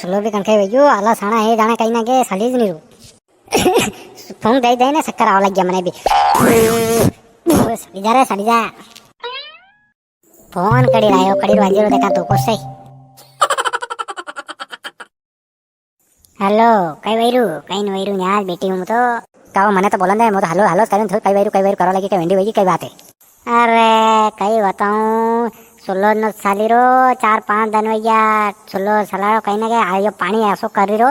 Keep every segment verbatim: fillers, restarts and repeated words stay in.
लो भी कणके वयो, आला साणा है, जाणे कई ना के सलीज नी रू। फूंक दे दे ने चक्कर आवा लग गया मने भी। सड़ी जा रे, सड़ी जा। फोन कड़ी लायो, कड़ी वाजी रो देखा तो को सही। हेलो, कई वैरू, कई न वैरू, न्याज बैठी हूँ तो। काओ, मने तो बोलन दे, मु तो हेलो, हेलो करूँ, थू कई वैरू, कई वैरू करो लगी, कई वेंडी वही, कई बात है? अरे, कई बताऊँ, सुलो न साली रो, चार पांच दन वैया, सुलो सलाड़ो कई ना के, आयो पानी ऐसो करी रो,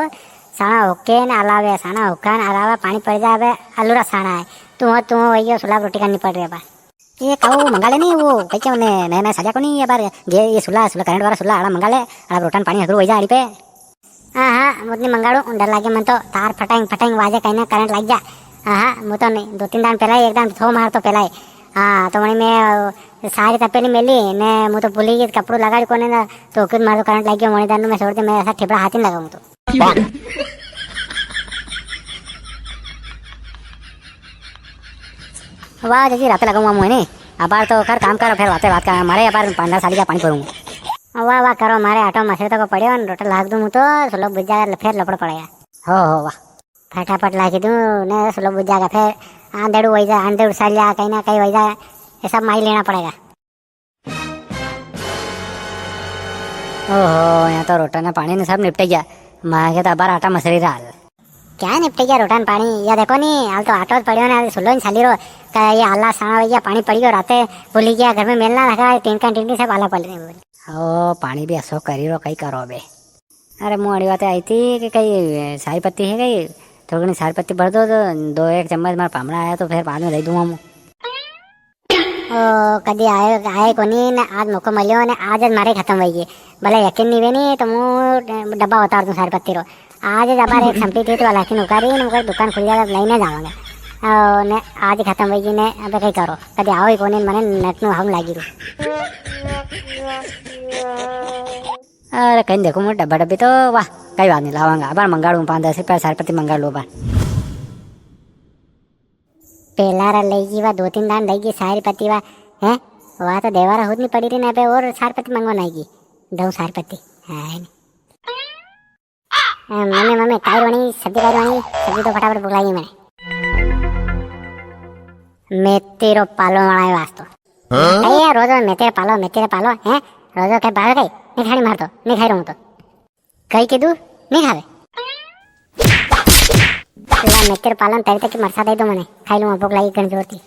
साणा हुके न अलावे, साणा हुका न अलावे, पानी पड़ जावे, अलूरा साणा है। तू हो, तू हो, वैयो सुला रोटी करनी पड़ रही है बा। ये काऊ मंगा ले नी, वो कई के मने नया नया साजा कोनी, ये बार गे-, ये सुला, सुला करंट वाला सुला आड़ा मंगा ले, आड़ा रोटन पानी हगरू वही जा आड़ी पे। हाँ, हाँ, मु तो नी मंगाड़ू, डर लागे मन तो, तार फटांग, फटांग वाजे कई ना करंट लाग जा। हाँ, हाँ, मु तो नी, दो तीन दान पहला ही, एक दान थो मार तो पहला ही। हाँ, तो वणी में, अ, सारी तपेली मेली, ने मु तो भूली गई, कपड़ू लगाड़ी कोने ना, तो खुद मार तो करंट लाग गयो, वणी दान में छोड़ दे, मैं ऐसा ठेपड़ा हाथ ही नी लगाऊँ तो। वाह, जजी राते लगाऊंगा मुँह ने। अबार तो कर काम कर, फिर बातें बात कर। मारे अबार पंद्रह साल का पानी भरूंगा। वाह, वाह, करो, मारे आटो मसरे तो को पड़े हो, रोटा लाग दूं तो सुलो बुझ जाएगा, फिर लपड़ पड़ेगा। हो, हो, वाह। फटाफट लागी दूं, ने सुलो बुझ जाएगा, फिर आंधेड़ू वही जा, आंधेड़ू साल जा, कहीं ना कहीं वही जा, ये सब माई लेना पड़ेगा। ओहो, यहाँ तो रोटा ना पानी ने सब निपटे गया। मारे के तो अबार आटा मसरी रहा हाल। क्या निपटे गया रोटा ने पानी? या देखो नी, हाल तो आटो पड़ियो ने, हाल सुलो ने छाली रो। का ये आला साणा भैया पानी पड़ी गयो, राते भूली गया, घर में मेल ना रखा, टिनका टिनकी सब आला पड़ रहे बोल। ओ, पानी भी असो करी रो, कई करो बे। अरे, मु अड़ी बात आई थी कि कई सारी पत्ती है कई, थोड़ी घणी सारी पत्ती भर दो, तो दो एक चम्मच मारा पामणा आया तो फिर बाद में दे दूंगा मु। ओ, कदी आए, आए कोनी ने, आज मौको मिलियो ने, आज, आज मारे खत्म हुई गई। भले यकीन नहीं वे नी, तो मु डब्बा उतार दूं सारी पत्ती रो। आज जब बार एक संपी थी तो वाला किन उकारी ने, उकारी दुकान खुल जाएगा, लेने जावांगे। ओ, ने आज ही खत्म हुई गई ने, अबे कई करो। कदी आओ ही कोनी, मने नटनु हम लागी रू। अरे कई देखो, मु डब्बा डब्बी तो, वाह, कई बात नहीं, लावांगा। अबार मंगाड़ू पाँच दस रुपया सारी पत्ती मंगाड़ लो अबार। पेला रा लेगी वा, दो तीन दान लेगी सारी पत्ती वा, हैं? वा तो देवारा खुद नी पड़ी री ना पे और सारी पत्ती मंगवा नाई की। दो सारी पत्ती। हाँ, है नी। अ, मम्मी, मम्मी, काई रोनी, सब्जी काई रोनी, सब्जी तो फटाफट भूख लागी मने। मेथी रो पालो बनाए वास्तो। हाँ? कई यार, रोज रोज मेथी रो पालो, मेथी रो पालो, हैं? रोज रोज कई भावे कई? नी खानी मार तो, नी खाई रहूं तो। कई कीधु? नी खावे। ला, मैं तेरे पालन तभी तक मरसा दे दो मने। खाई लूँ, भूख लागी घणी जोर थी।